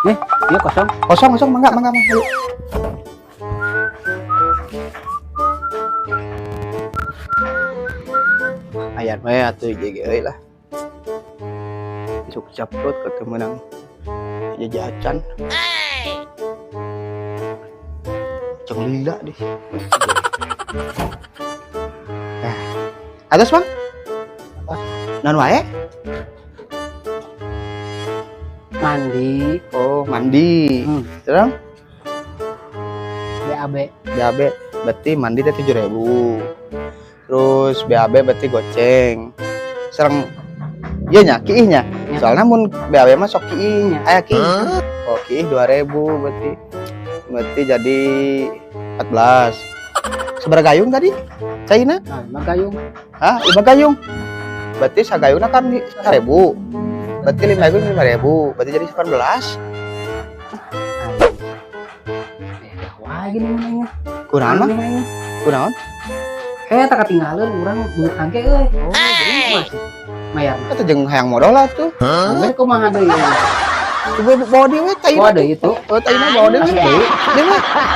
Nih, iya kosong. Kosong, kosong, mangga, mangga, mangga. Ayo. Ayan we atuh GG euy lah. Besok capot ketemu nang jajan. Ceng lila deh. Nah, atas, Bang? Non wae? Mandi. Oh, mandi. Terus BAB. BAB berarti mandi teh 7.000. Terus BAB berarti goceng. Sereng iya nya, kiih nya. Ya. Soalnya mun BAB mah sok kiih. Ya. Aya kiih. Oh, kiih 2.000 berarti. Berarti jadi 14. Sabaraha gayung tadi? Caina? Nah, 5 gayung. Hah, 5 gayung. Berarti sagayungna kan 1.000. Berarti 5 gayung 5.000. Berarti jadi 18. Wah, gini namanya. Kunaon mah? Kunaon? Eh, tak ketinggalan urang beungeut angke euy. Oh, jadi Masih mayar mah. Eta jeung hayang modal lah tuh. Hah? Kumaha deui? Coba bawa deui we caina. Bawa deui itu. Oh, caina bawa deui. Asik deui. Deui we.